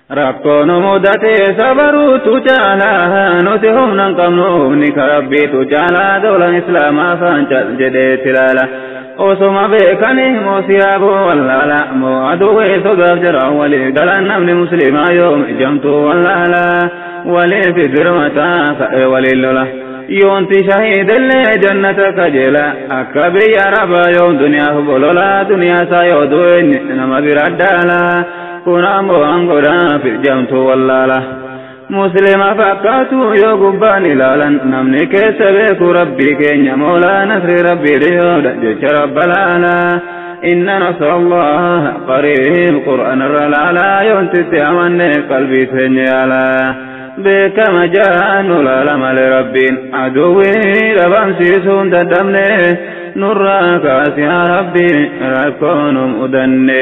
Rakkoon mudatee sabaruutu caalaa, nuti humna hin qabnu, humni ka Rabbiitu caalaa. Doolan Islaamaa faan cal jedhee tilaala. Osoma beekanii moo siyaaboo wallaala, moo aduwwee sodaaf jara walii galan. Namni musliimaa yoom ijamtuu wallaala, waliif dirmataa ka'ee waliin lola. Yoonti shahiidillee jannata kajeela, akka biyya Arabaa yoom duniyaaf bolola. Duniyaa isaa yoo du'e nama bira daala, kun ammoo aangoodhaaf ijamtuu wallaala. Muslima fakkaatu yoo gubbaan ilaalan, namni keessa beeku Rabbii keenya moolaa. Nasri Rabbii dhiyoodha jecha Rabba laala. Inna nasra Allah qariib Qur'aan irra laalaa. Yoontitti amanne qalbii teenya yaalaa. Beekama jaannu laala malee Rabbiin aduwwii dhabamsiisuun dadhabne. Nurraa kaasi yaa Rabbi rakkoo nu mudanne.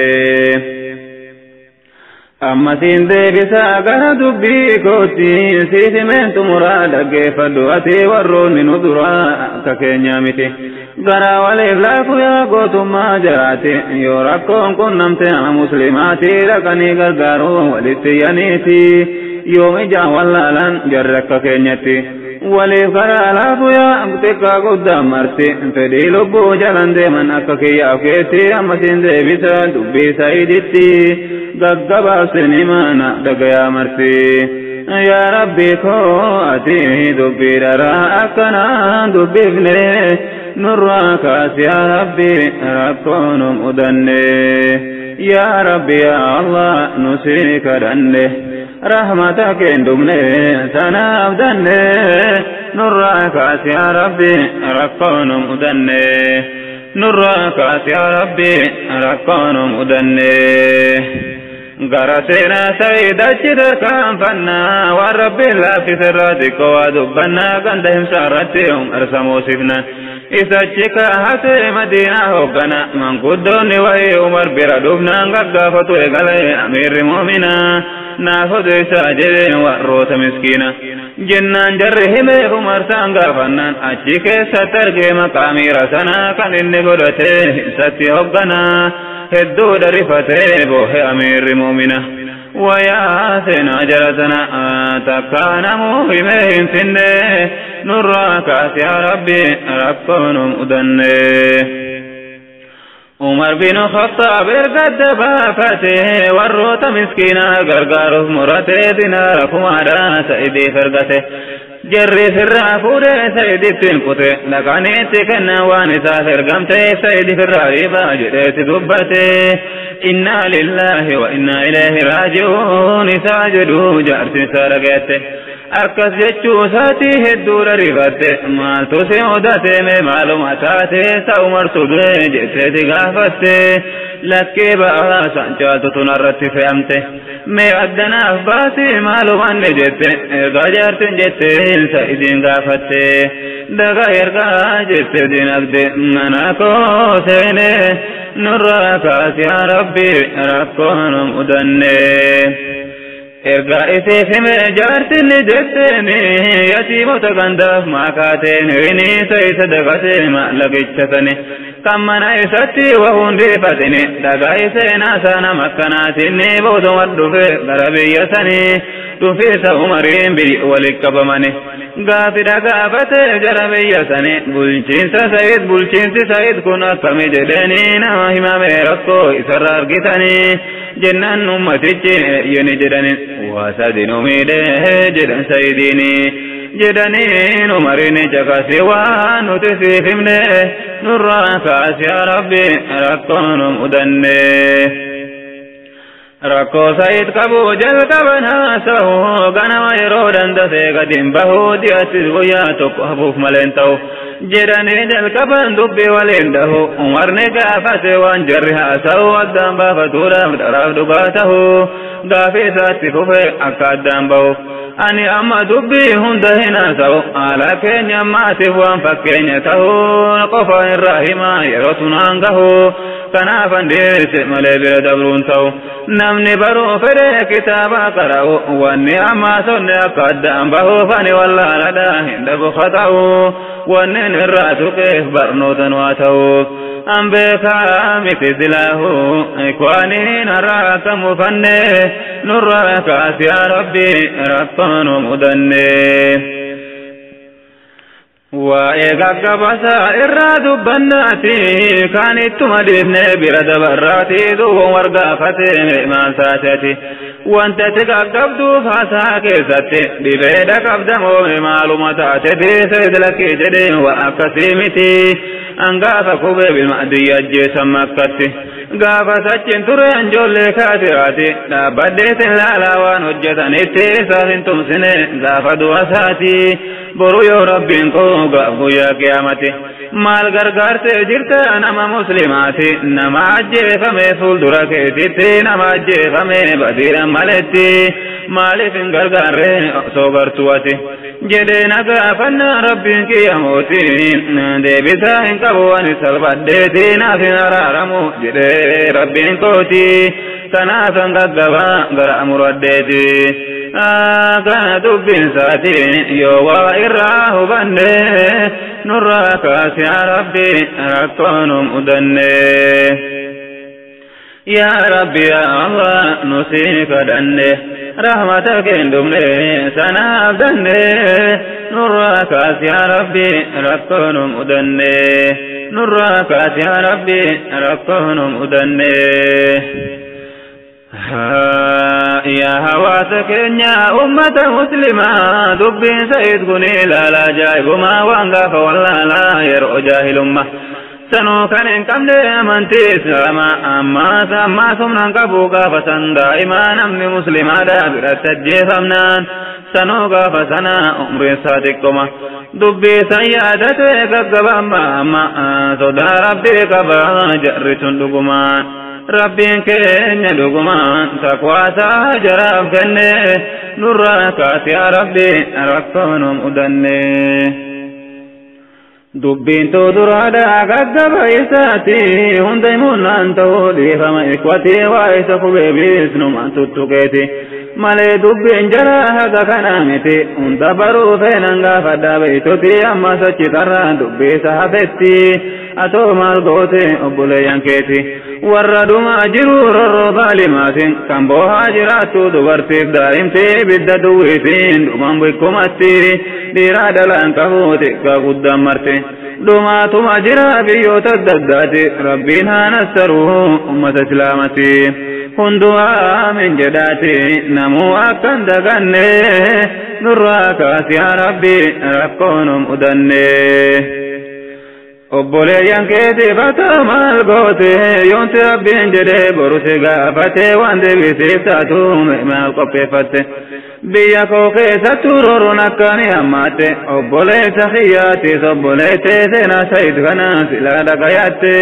Ammasiin deebisaa gara dubbii kootti, siif himeen xumuraa, dhaggeeffadhu ati. Warroonni nu duraa akka keenyaa miti. Gara waliif laafu yaa gootummaa jiraate, yoo rakkoon qunnamte nama muslimaati dhaqanii gargaaruu walitti yaniiti. Yoom ijaan wallaalan jarri akka keenyatti. Waliif karaa laafu yaa xiqqaa guddaan marti, fedhii lubbuu jalan deeman akka kiyyaaf keetti. Ammasiin deebisa dubbii Sa'iditti, gaggabaabsini mana dhagayaa marti. Yaa Rabbi koo, ati dubbii dharaa akkanaan dubbifne, nurraa kaasi yaa Rabbi rakkoo nu mudanne. Yaa Rabbi yaa Allah, nu sii kadhanne, rahmata keen dhumne sanaaf danne, nurraa kaasi yaa Rabbi rakkoo nu mudanne. Nurraa kaasi yaa Rabbi rakkoo nu mudanne. Gara seenaa Sa'iid achi tarkaanfannaa, waan Rabbiin laaffise irraa xiqqoo waa dubbannaa. Ganda himsaa irratti Umar samoosifna. Isachi kaahate Madiinaa hooggana. Manguddoonni wayii Umar bira dhufnaan gaggaafatu eegale. Amiirri muuminaa naaf odeessaa jedheen warroota miskiina. Jennaan jarri himee Umar saan gaafannaan, achi keessatti argee maqaa amiira sanaa kan inni godhate isatti hoogganaa. Hedduudha rifatee boohe amiirri muumina. Wayaa seenaa jara sana takkaa namuu himee hin finne. Nurraa kaasi yaa Rabbi rakkoo nu mudanne. Umar bin Khattaab erga adda baafatee, warroota miskiinaa gargaaruuf muratee, dinaara 2000 Sa'idiif ergate. Jarri sirraa fuudhee Sa'iditti hin kute, dhaqaniitti kennan waan isaaf ergamte. Sa'idi firraa riibaa jedheeti dubbate. Innaa lillaahi wa innaa ilayhi raaji'uun isaa jedhu jaarsi isaa dhageette. Akkas jechuu isaatii hedduudha rifatte. Maaltu si mudate, mee maaluma taate, sa Umartu du'e jetteeti gaafatte. Lakkee ba'aa san caaltu tunarratti fe'amte. Mee addanaaf baasi maalumanne jette. Ergaa jaartin jette Sa'idiin gaafatte. Daga ergaa jette dinagde mana koo seene. Nurraa kaasi yaa Rabbi rakkoo nu mudanne. Ergaa isiif hime jaartinni jetteeni, yatiimota gandaaf maakaateen rini isa dagatee maallaqicha sani kan mana isatti wa hundeeffatini. Dhagaa seenaa sana makkanaatinni booduma dhufe gara biyya sanii dhufiisa Umariin biyya walitti qabamani. Gaafi dhagaafate jara biyya sanii, bulchiinsa Sayid, bulchiinsi Sayid kun akkami jedhanii, nama himame rakkoo isarra argitanii jennaan, ummatichi yeni jedhanin waa sadi nu miidhee jedhan Sayidiini jedhaniin. Umariin caqasi waan nuti siif himne, nurraa kaasi yaa Rabbi rakkoo nu mudanne. Rakkoo Sayid qabu jalqaban haasa'u, ganama yeroo dandafee gadi hin bahu, di'attis guyyaa tokko hafuuf malee hin ta'u jedhanii jalqaban dubbii waliin dhahu. Umarni gaafate waan jarri haasa'u addaan baafatuudhaaf dharaaf dhugaa ta'u. Gaafii isaatti fufe akka addaan bahu. Ani amma dubbii hunda hin haasa'u, haala keenya ammaatiif waan fakkeenya ta'u qofa irraa himaa yeroo tunaan gahu. Kanaaf andeesse malee bira dabruun ta'u. Namni baruu fedhe kitaaba qara'u, wanni ammaa sonne akka addaan bahuuf ani wallaaladha hin dhabu kata'u. Wanneen irraa tuqeef barnootan waa ta'uuf an beekaa miti silaahu ikwaaniin har'a akka mufanne nurraa kaas yaa Rabbi rakkoonu mudanne. Waa'ee gaggabasaa irraa dubbannaati kan ittuma dhiifne bira dabarraati duwwan wargaafate maal taateeti wanta ati gaggabduuf haasaa keessatti dhibeedha qabdamoo maaluma taate sayid lakkii jedhee waa akkasii miti an gaafa kubee bilmaadiyya ajjeesan Makkatti gaafa sachin ture ijoollee kaafiraati dhaabbadheetin laalaa waan hojjetanitti isaaf hin tumsine gaafa du'a isaati boru yoo Rabbiin koo gaaf guyyaa qiyaamati maal gargaartee jirta nama muslimaati nama ajjeefame fuuldura keetitti nama ajjeefame badiidhaan maletti maaliif hin gargaarre osoo gartuu ati jedhee na gaafannaa Rabbiin kiyya mootii deebisaa hin qabu ani salphadheeti naaf hin araaramu jedhee Rabbiin kooti kanaafan gaggabaa gara muradheeti. Kana dubbiin isaati yoo waa irraa hubanne nurraa kaas yaa Rabbi rakkoonu mudanne. Yaa Rabbi yaa Allah nu sii kadhanne rahmata kee hin dhumne sanaaf danne nurraa kaas yaa Rabbi rakkoonu mudanne nurraa kaas yaa Rabbi rakkoonu mudanne. Yaa hawaasa keenya ummata muslimaa dubbiin sayid kun ilaala ajaa'ibumaa waan gaafa wallaalaa yeroo jaahilummaa sanuu kan hin qabne amantii islaamaa ammaas ammaas humna hin qabu gaafa san daa'imaa namni muslimaadha biratti ajjeefamnaan sanuu gaafa sana umriin isaa xiqqoma dubbii san yaadate gaggaba amma amma sodaa Rabbii qaba jarri tun dhugumaan. Rabbiin keenya dhugumaan taqwaasaa jaraaf kenne nurraa kaas yaa Rabbi rakkoonu mudanne. Dubbiin too duraadha gaggaba isaati hunda himuunaan ta'uu dhiifama ikwatii waa isa kubee biisnumaan tuttuqeeti. Malee dubbiin jara haga kana miti hunda baruu feenan gaafadhaa beeytuti amma sochi tarraa dubbii isa hafetti atoo maal goote obboleeyyan keeti. Warra dhumaa jiru rorroo zaalimaatiin kan boohaa jiraattu dubartiif daa'imti ibidda duwwiitiin dhuman bikkumatti dhiiraa dhalaan qabu xiqqaa guddaan marte. Dhumaatuma jira biyyoota adda addaati Rabbiin haa nassaruu ummata islaamati. Hunduu aamin jedhaati namuu akka hin daganne nurraa kaas yaa Rabbi rakkoonu mudanne. Obboleeyyan keetiif haa maal goote yoonti Rabbiin jedhee boru si gaafate waan deebisiif taatu maal qopheeffatte. Biyya koo keessattuu roorroon akkaanii hammaatte obboleessa kiyyaatis obboleettee seenaa sayid kana silaa dhagayaatte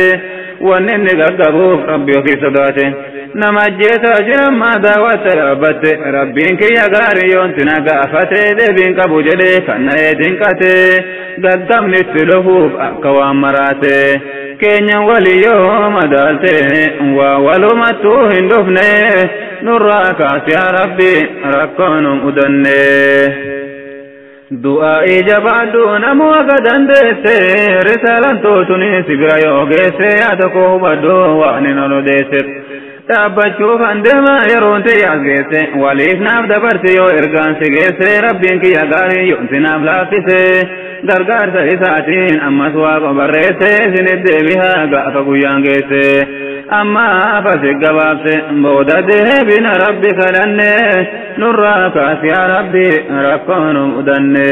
wanni inni gaggabuuf Rabbi ofii sodaate. Nama ajjeesaa jiran maa daawwatta dhaabbatte Rabbiin kiyya gaarii yoonti na gaafate deebiin qabu jedhee kan na eetinqate gaggabni itti dhufuuf akka waan maraate. Keenyan walii yoo madaalte waa walumattuu hin dhufne nurraa kaas yaa Rabbi rakkoonu mudanne. Du'aa'ii jabaadhu namuu akka dandeesse risaalaan tootuni si bira yoo geesse yaada koo hubadhu waan hin ol odeesse. Dhaabbachuuf an deema yeroon tiyyaas geesse waliif naaf dabarse yoo ergaan si geesse Rabbiin kiyya gaarii yoonti naaf laaffise gargaarsa isaatiin ammas waaqa barreesse isinit deebihaa gaafa guyyaan geesse. Amma fasi gabaabse booda deebina Rabbi kadhanne nurraa kaas yaa Rabbi rakkoonu mudanne.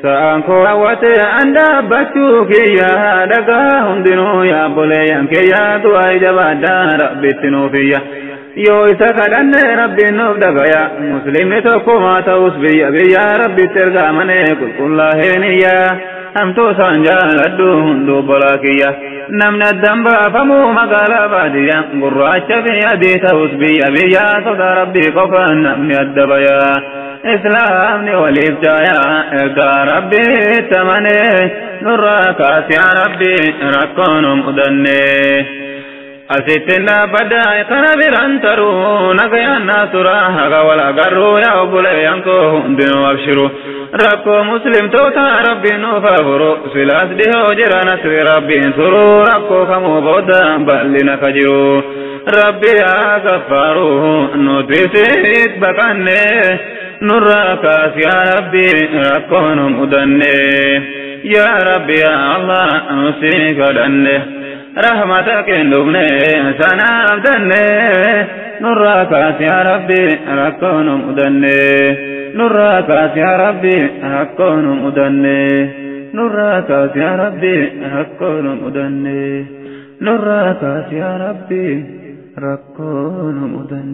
Sa'aan koo hawwate an dhaabbachuu kiyya dhagaa hundinuu yaa obboleeyyan kiyya du'aa jabaadhaa Rabbitti nuuf iyya. Yoo isa kadhanne Rabbiin nuuf dhagaya muslimni tokkumaa ta'us biyya biyya Rabbitti ergamane qulqullaa'een iyya. Hamtuu isaan jaaladhu hunduu obbolaa kiyya. Namni addan baafamuu magaalaa baadiyyaa gurraacha fi adii ta'us biyya biyya sodaa Rabbii qofaan namni adda bayaa. Islaamni waliif jaayaa ergaa Rabbii tamane nurraa kaas yaa Rabbi rakkoonu mudanne. Asitti dhaabbaddaa kana biraan taruu nagayaan naa tura haga wal agarruu yaa obboleeyyan koo hundinuu abshiru. Rakkoo muslimtoota rabbiin nuuf haa furu silaas dhihoo jira nasri rabbiin turu rakkoo kamuu booda bal'ina ka jiru. Rabbi yaa gaffaaru nuti siit baqanne nurraa kaas yaa rabbi rakkoo nu mudanne. Yaa rabbi yaa Allah nu sii kadhanne. رحمتك دبني سنام دني نراكاس يا ربي ركون مدني نراكاس يا ربي ركون مدني نراكاس يا ربي ركون مدني نراكاس يا ربي ركون مدني.